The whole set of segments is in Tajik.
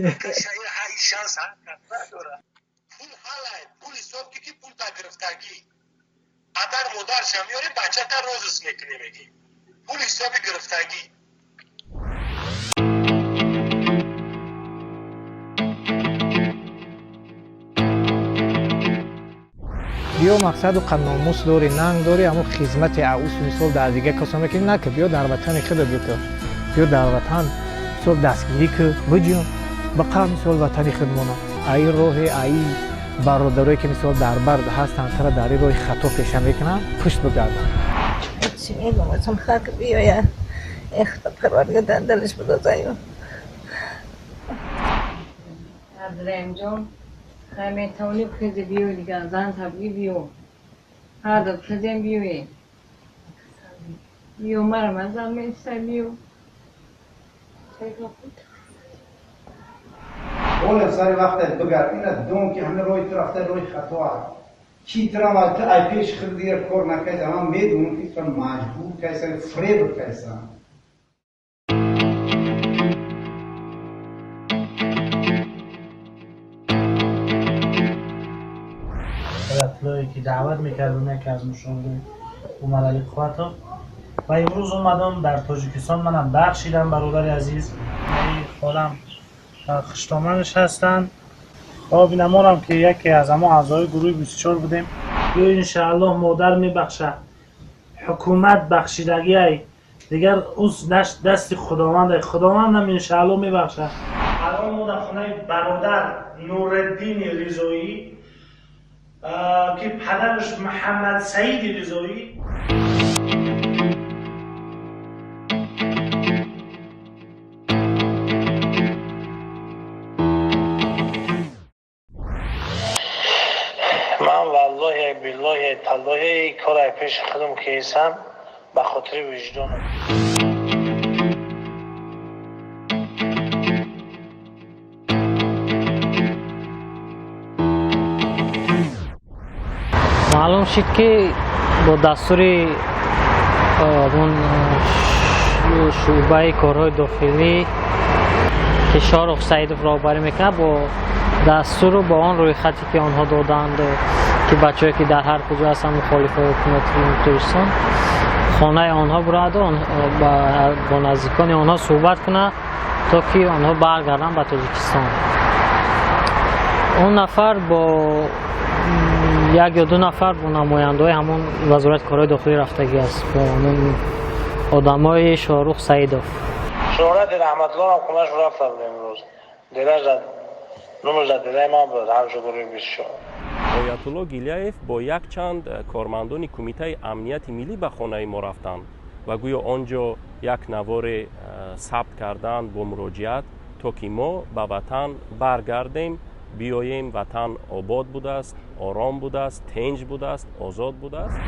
Шанс надорад. Пул ҳалай, пул ҳисоб ки пул та гирифтагӣ. Падар модарша меёрем, бачата розыск мекунем, мегӣ. Пул ҳисоби гирифтагӣ. Биё, мақсаду номус дорӣ, нанг дорӣ, ҳамун хизмати аусу мисол дар дигар касо мекунӣ, нака, биё дар ватани худа бикун, биё дар ватан мисол дастгирӣ кун, биҷун ба мисол ватани худмона. Аи роҳе, аи бародарое ки мисол дар бар ҳастанд, тара дар ин роҳи хато пеша мекунанд, пушт бигардон. Чӣ мегӯм, хак биёяд, эхта парвардигар далиш бидозаю. Абдураҳимҷон, хай метавонӣ хези биёй дигар, зан табгӣ биё. Ҳарду хезем биёе. Биё, марам азан местай, биё. Оля, сари вақте бигард, ина дон ки ҳама роҳи ту рафта роҳи хато аст. Ки тирам ту ай пеши худ дигар кор накайса, ман медонам ки тура маҷбур кайса, фреб кайса. Оятуллое ки даъват мекардам, яке аз мушовири Умаралӣ Қувватов, ва имрӯз омадам дар Тоҷикистон, манам бахшидам, бародари азиз, холам хуштоманаш ҳастанд. Бинамонам ки яке аз ҳамон аъзои гурӯҳи 24 будем. Ё иншааллоҳ модар мебахшад, ҳукумат бахшидагиай, дигар ӯ дасти худованд, худовандам иншааллоҳ мебахшад. Алон мо дар хонаи бародар Нуриддини Ризоӣ, ки падараш Муҳаммад Саиди Ризоӣ. Ман валлоҳи, биллоҳи, таллоҳи, кора пеши худам кесам ба хотири виҷдонам. Маълум шуд, ки бо дастури он шӯъбаи корҳои дохилӣ, ки Шорух Саидов роҳбарӣ мекунад, бо дастуру бо он рӯйхате ки онҳо доданд, ки бачаҳое ки дар ҳар куҷо ҳастанд, мухолифои ҳукумати Тоҷикистон, хонаи онҳо бураду бо наздикони онҳо суҳбат кунад, то ки онҳо баргарданд ба Тоҷикистон. Он нафар бо як ё ду нафар бо намояндаҳои ҳамон вазорати корҳои дохилӣ рафтагӣ аст, бо ҳамон одамои Шоҳрух Саидов. Шӯҳрати Раҳматуллоҳам хонаш рафта будем имрӯз. Дилаш номаш дар дилаи ман буд, ҳамчун гурӯҳи 24. Оятулло Гилияев бо якчанд кормандони Кумитаи амнияти миллӣ ба хонаи мо рафтанд ва гӯё он ҷо як наворе сабт карданд бо муроҷиат, то ки мо ба ватан баргардем, биёем, ватан обод будааст, ором будааст, тинҷ будааст, озод будааст.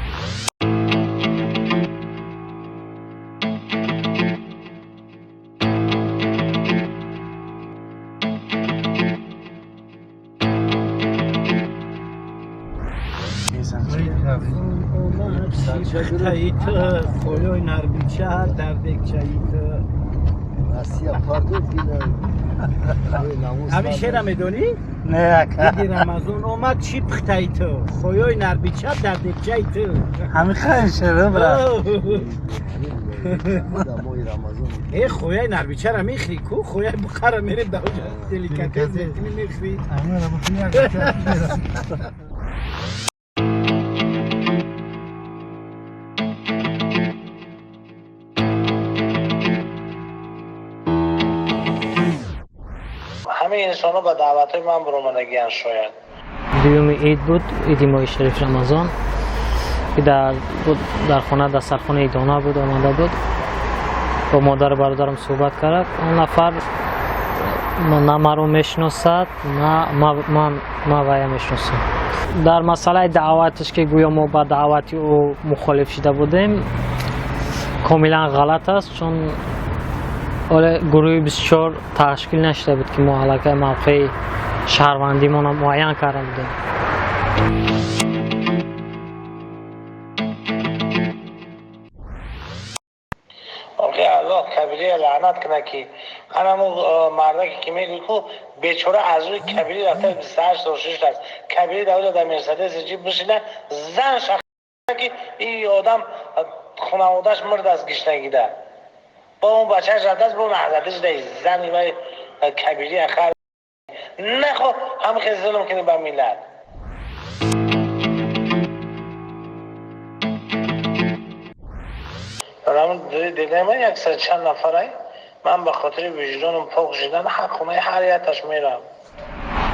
Хоёи нарбича дар декчаи ту. Ҳамин шеъра медонӣ? Не. Иди Рамазон омад, чӣ пухтаи ту, хоёи нарбича дар декчаи ту. Ҳамин хайр шеъра, брат. Э, хояи нарбичара мехӯри ку, хояи буқара мерем дар оҷа деликатес мекунӣ, мехӯри. Ҳамаи инсонҳо ба даъватҳои ман баромадагианд шояд. Дуюми ид буд, иди моҳи шариф Рамазон, ки дар хона дастархонаи идона буд, омада буд, бо модару бародарам суҳбат кард. Он нафар на маро мешиносад, на ман вая мешиносам. Дар масъалаи даъваташ, ки гӯё мо ба даъвати ӯ мухолиф шида будем, комилан ғалат аст, чун ҳоле гурӯҳи 24 ташкил нашуда буд, ки мо аллакай мавқеи шаҳрвандимонро муайян карда будем. Охи, Аллоҳ кабири. Кабирия лаънат кунад, ки ҳанаму мардаке ки мегӯй ку бечора аз рӯи Кабирӣ рафта 28 сол шиштааст. Кабирӣ давлат дар Мерседеси ҷип бишина, зан шах ки ин одам хонаводаш мурдааст гишнагида, бо он бачааш рафтааст, бо наҳзатиш даи зани вай Кабирия хар нахо ҳам хел зулм кунӣ ба миллат. Дидаи ман яксад чанд нафарай, ман ба хотири виҷдонам пок шудан ҳар хонаи ҳар якташ мерам.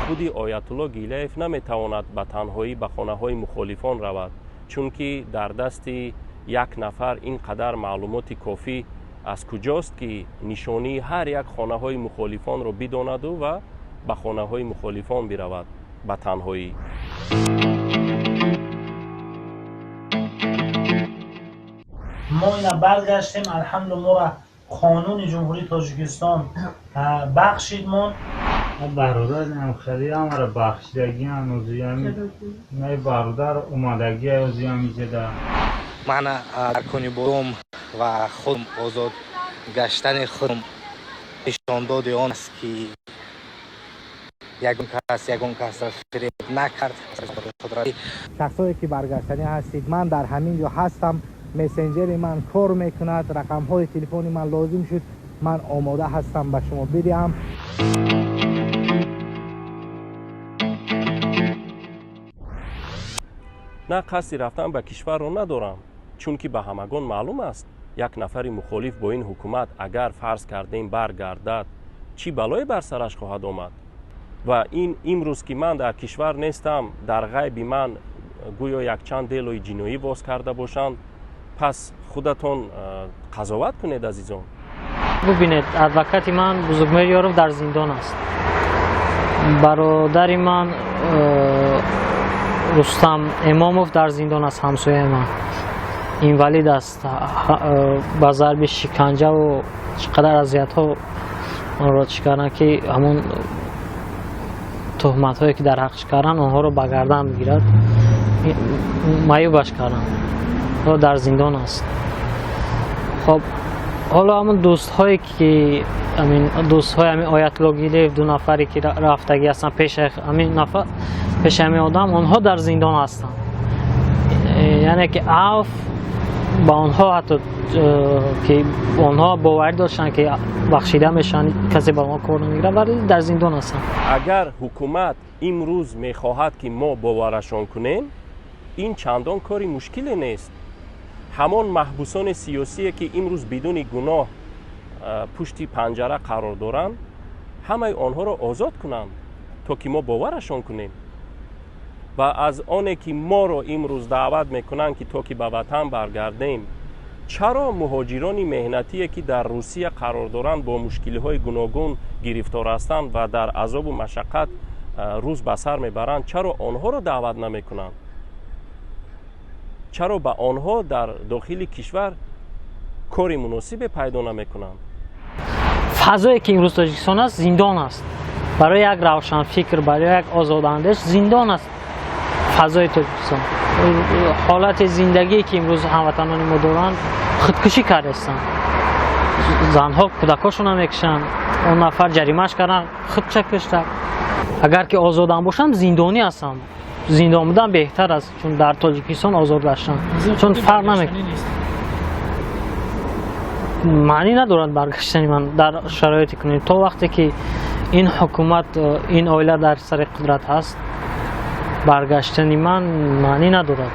Худи Оятулло Гилаев наметавонад ба танҳоӣ ба хонаҳои мухолифон равад, чунки дар дасти як нафар ин қадар маълумоти кофӣ аз куҷост, ки нишонии ҳар як хонаҳои мухолифонро бидонаду ва ба хонаҳои мухолифон биравад ба танҳоӣ. Мо ина баргаштем, алҳамду, моро қонуни Ҷумҳурии Тоҷикистон бахшид мон. Бародар хеле ҳамаро бахшидагиан, озиами бародар омадагия озиами ҷеда. Мана аркони бором ва худ озод гаштани худ нишондоди он аст, ки ягон кас ягон касро фиреб накард. Шахсое ки баргаштанӣ ҳастед, ман дар ҳамин ҷо ҳастам. Мессенҷери ман кор мекунад, рақамҳои телефони ман лозим шуд, ман омода ҳастам ба шумо бидиҳам. На қасди рафтан ба кишварро надорам, чунки ба ҳамагон маълум аст, як нафари мухолиф бо ин ҳукумат агар фарз кардем баргардад, чӣ балое бар сараш хоҳад омад. Ва ин имрӯз ки ман дар кишвар нестам, дар ғайби ман гӯё якчанд делои ҷиноӣ боз карда бошанд, пас худатон қазоват кунед, азизон. Бубинед, адвокати ман Бузургмеҳр Ёров дар зиндон аст. Бародари ман Рустам Эмомов дар зиндон аст, ҳамсояи ман инвалид аст, ба зарби шиканҷаву чӣ қадар азиятҳо онро чӣ карданд, ки ҳамон туҳматҳое ки дар ҳаққш карданд, онҳоро ба гардан бигирад, маъюбаш карданд, ҳоло дар зиндон аст. Хоб, ҳоло ҳамон дӯстҳое ки дӯстҳои ҳамин Оятулло Гилаев, ду нафаре ки рафтагӣ ҳастанд пеши ҳамин нафар, пеши ҳамин одам, онҳо дар зиндон ҳастанд. Яъне ки аф ба онҳо ҳатто ки онҳо боварӣ доштанд, ки бахшида мешаванд, касе ба онҳо кор намегирад, вале дар зиндон ҳастанд. Агар ҳукумат имрӯз мехоҳад, ки мо боварашон кунем, ин чандон кори мушкиле нест. Ҳамон маҳбусони сиёсие ки имрӯз бидуни гуноҳ пушти панҷара қарор доранд, ҳамаи онҳоро озод кунанд, то ки мо боварашон кунем. Ва аз оне ки моро имрӯз даъват мекунанд, ки то ки ба ватан баргардем, чаро муҳоҷирони меҳнатие ки дар Русия қарор доранд, бо мушкилиҳои гуногун гирифтор ҳастанд ва дар азобу машаққат рӯз ба сар мебаранд, чаро онҳоро даъват намекунанд? Чаро ба онҳо дар дохили кишвар кори муносибе пайдо намекунанд? Фазое ки имрӯз Тоҷикистон аст, зиндон аст барои як равшанфикр, барои як озодандеш зиндон аст фазои Тоҷикистон. Ҳолати зиндагие ки имрӯз ҳамватанони мо доранд, худкушӣ кардастанд, занҳо кӯдакошонро мекушанд, он нафар ҷаримаш карданд, худша кушта. Агар ки озодам бошам, зиндонӣ ҳастам. Зиндон будан беҳтар аст, чун дар Тоҷикистон озод гаштан, чун фарқ намекунад, маънӣ надорад баргаштани ман дар шароите кунем, то вақте ки ин ҳукумат, ин оила дар сари қудрат ҳаст, баргаштани ман маънӣ надорад.